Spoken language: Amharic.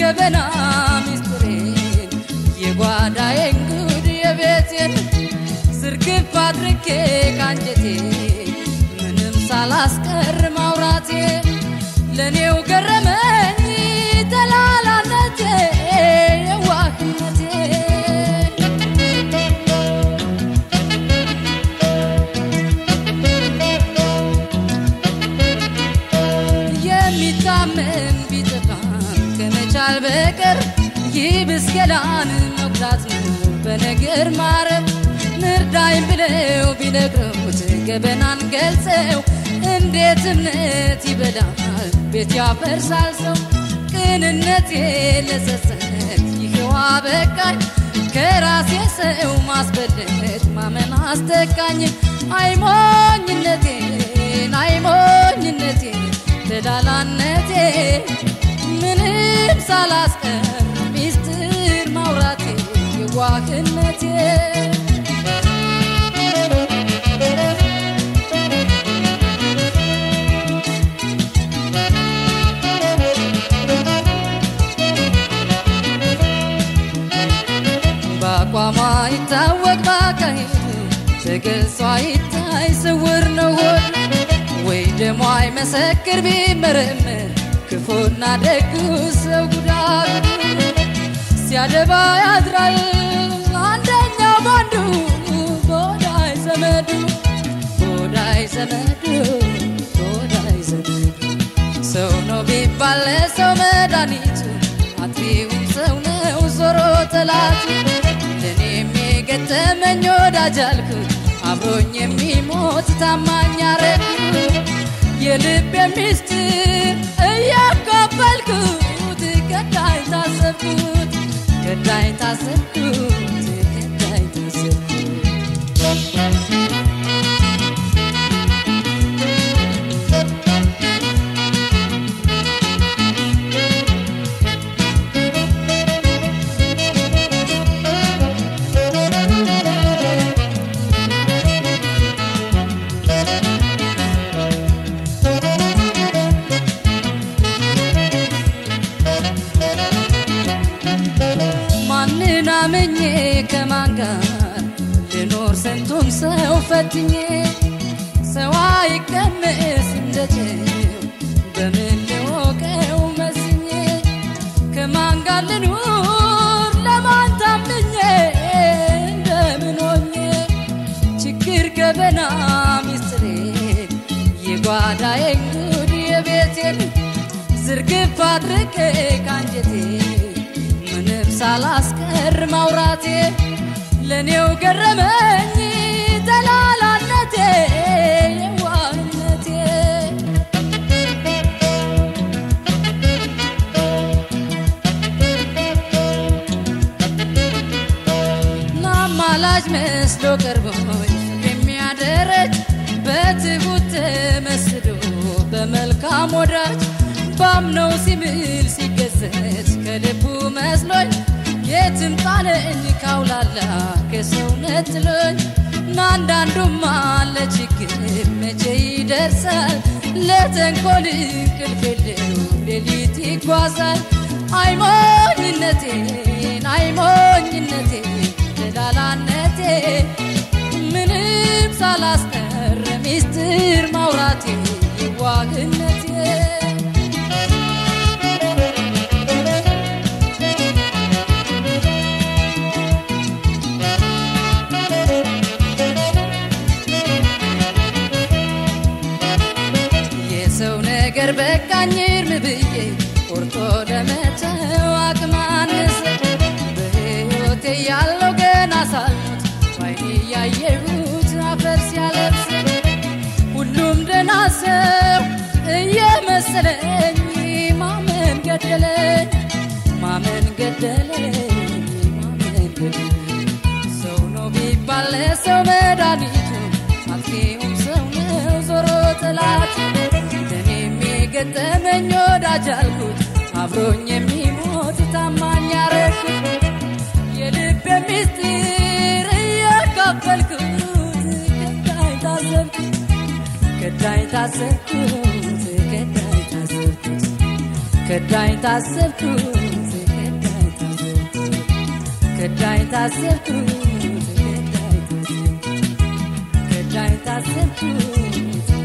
ገበና ሚስጥሬን የጓዳዬን ጉድ የቤቴን ዝርግፍ አድርጌ ካንጀቴ ምንም ሳላስቀር ማውራቴ ለኔው ገረመኝ ተላላነቴ የዋህነቴ። የሚታመን ቢጠፋም ከመቻል በቀር ይብስ ገላን መጉዳት ነው በነገር ማረፍ። ንርዳኝ ብለው ቢነግሩት ገበናን ገልጸው እንዴት እምነት ይበላል ቤት ያፈርሳል ሰው። ቅንነቴ ለጸጸት ይኸው አበቃኝ ከራሴ ሰው ማስበለጥ ማመን አስጠቃኝ። አይሞኝነቴን አይሞኝነቴ ተላላነቴ ምንም ሳላስቀር ሚስጥር ማውራቴ የዋህነቴ። በአቋሟ ይታወቅ ባካሄዱ ተገልጿ ይታይ ስውር ነው ሆዱ ወይ ደሞ አይመሰክር ቢመረምር ክፉና ደጉ ሰው ጉዳጉዱ ሲያደባ ያድራል አንደኛው ባንዱ በወዳጅ ዘመዱ በወዳጅ ዘመዱ በወዳጅ ዘመዱ። ሰው ነው ቢባል ለሰው መድኃኒቱ አጥፊውም ሰው ነው ዞሮ ጠላቱ። ለእኔም የገጠመኝ ወዳጅ አልኩት አብሮኝ የሚሞት ታማኝ አረግኩት የልቤ ሚስጥር እያካፈልኩት ከዳኝ ታሰብኩት ከዳኝ ታሰብኩት ከዳኝ ታሰብኩት። ማንን አምኜ ከማን ጋር ልኖር ስንቱን ሰው ፈትኜ ሰው አይቀመስ እንደ ጨው በምን ልወቀው መዝኜ ከማን ጋር ልኑር ለማን ታምኜ እንደምን ሆኜ ችግር ገበና ሚስጥሬን የጓዳዬን ጉድ የቤቴን ዝርግፍ አድርጌ ካንጀቴ ምንም ሳላስቀር ማውራቴ ለኔው ገረመኝ ተላላነቴ የዋህነቴ። ናማላጅ መስሎ ቀርቦኝ የሚያደረጅ በትሁት ተመስሎ በመልካም ወዳጅ ባምነው ሲምል ሲገዘት ከልቡ መስሎኝ የትም ጣለኝ ካውላላ ከሰው ነጥሎኝ። አንዳንዱማ ለችግር መቼ ይደርሳል ለተንኮል እንቅልፍ የለው ሌሊት ይጓዛል። አይሞኝነቴን አይሞኝነቴ ተላላነቴ ምንም ሳላስቀር ሚስጥር ማውራቴ የዋህነቴ። የሰው ነገር በቃኝ እርም ብዬ ቆርጦ ለመተው አቅም አነሰ በሕይወቴ ያለው ገና ሳልሞት ባይኔ ያየሁት አፈር ሲያለብስ ሁሉም ደህና ሰው እየመሰለኝ ማመን ገደለኝ ማመን ገደለኝ ማመን ገደለኝ። ሰው ነው ቢባል ለሰው መድኃኒቱ አጥፊውም ሰው ነው ዞሮ ጠላቱ። ለእኔም የገጠመኝ ወዳጅ አልኩት አብሮኝ የሚሞት ታማኝ አረግኩት የልቤ ሚስጥር እያካፈልኩት ከዳኝ ታዘብኩት ከዳኝ ታዘብኩት ከዳኝ ታዘብኩት ከዳኝ ታዘብኩት። ከዳኝ ታዘብኩት፣ ከዳኝ ታዘብኩት፣ ከዳኝ ታዘብኩት።